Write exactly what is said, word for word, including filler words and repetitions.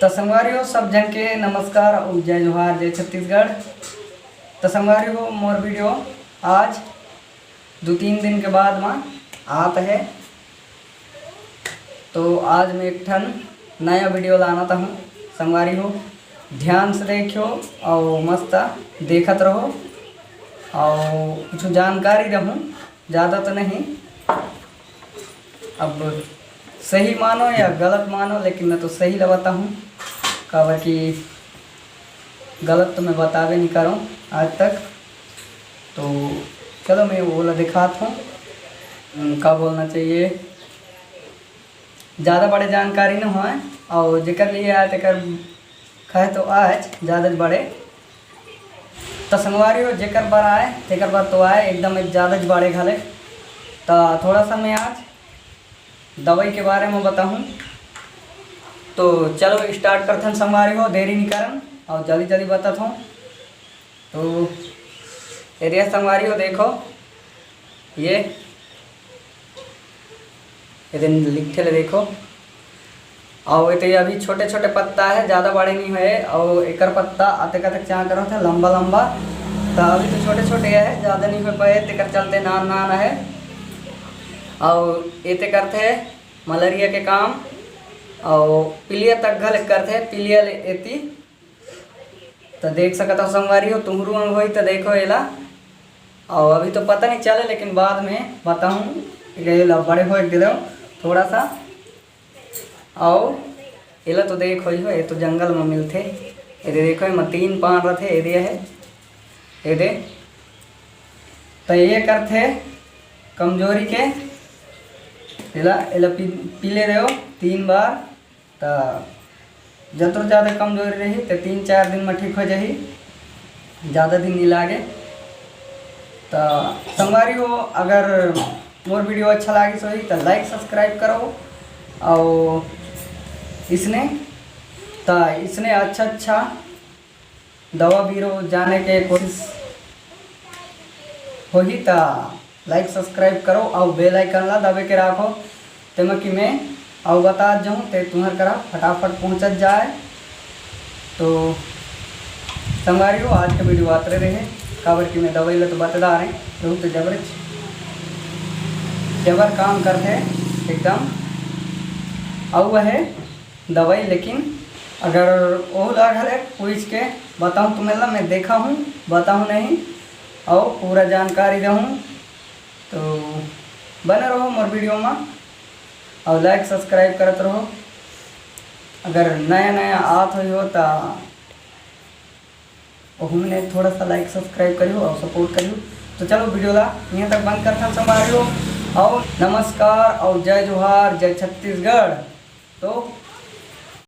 त संगवारी हो, सब झन के नमस्कार अउ जय जोहार, जय छत्तीसगढ़। त संगवारी हो, मोर वीडियो आज दू तीन दिन के बाद म आत हे। तो आज मैं एक ठन नया वीडियो लानत हूँ संगवारी हो, ध्यान से देखियो अउ मस्त देखत रहो अउ कुछ जानकारी रहूँ, ज़्यादा तो नहीं। अब सही मानो या गलत मानो, लेकिन मैं तो सही ला बताहूँ, काबर कि गलत तो मैं बताबे नहीं करूँ आज तक। तो चलो मैं वो ला दिखात हूँ, हम्म, का बोलना चाहिए, ज़्यादा बड़े जानकारी न होय, और जेकर लिए आए तेकर कहे तो आए ज़्यादा बड़े। त संगवारी हो, जेकर बर आए तेकर बर तो आए एकदम ज़्यादा बड़े घले। त थोड़ा सा मैं आज दवाई के बारे में बताहूँ। तो चलो स्टार्ट करथन संगवारी हो, देरी नहीं करन और जल्दी जल्दी बताथों। तो एरिया संगवारी हो, देखो ये, ये दिन लिखे ले देखो, और ये तो ये अभी छोटे छोटे पत्ता है, ज़्यादा बड़े नहीं हुए, और एकर पत्ता अतेक अतेक चाह करत है लंबा लंबा। तो अभी तो छोटे छोटे है, ज़्यादा नहीं हो पाए, तेकर चलते नान नान है। और ये ते करते मलेरिया के काम, और पीलिया तक घल करते, पीलिया ले एती। तो देख सकत हो संगवारी हो, तुहरो अंग होई तो देखो एला। और अभी तो पता नहीं चले, लेकिन बाद में बताहूँ, एला बड़े होए के दो थोड़ा सा। और एला तो देख होई हो, ये तो जंगल में मिलथे। ये दे देखो, एमा तीन पान रथे, ये दे है, ये दे। तो ये करथे कमजोरी के, एला, एला पी, पी ले रहो तीन बार। त जतरो ज़्यादा कमजोरी रही, त तीन चार दिन में ठीक हो जाही, ज़्यादा दिन नहीं लागे। त संगवारी हो, अगर मोर वीडियो अच्छा लागिस होही, त लाइक सब्सक्राइब करो। और इसने, त इसने अच्छा अच्छा दवा बीरो जाने के कोशिश होही, त लाइक सब्सक्राइब करो और बेल आइकन ला दबे के राखो, तेमा कि मैं अउ बतात जाऊँ, ते तुम्हर करा फटाफट पहुँचत जाए। तो संगवारी हो, आज के वीडियो आतरे रहे, काबर कि मैं दवाई ला तो बता रहे, बहुत जबरच जबर काम करथे एकदम। अउ वह दवाई, लेकिन अगर ओहू ला घले पूछ के बताऊँ तुम्हें ला, मैं देखा हूँ, बताऊँ नहीं, और पूरा जानकारी रहूँ। तो बने रहो मोर वीडियो में और लाइक सब्सक्राइब करत रहो। अगर नया नया आत होई हो, त ओहू में थोड़ा सा लाइक सब्सक्राइब करियो और सपोर्ट करियो। तो चलो वीडियो ला यहाँ तक बंद करथन संगवारी हो। और नमस्कार और जय जोहार, जय छत्तीसगढ़। तो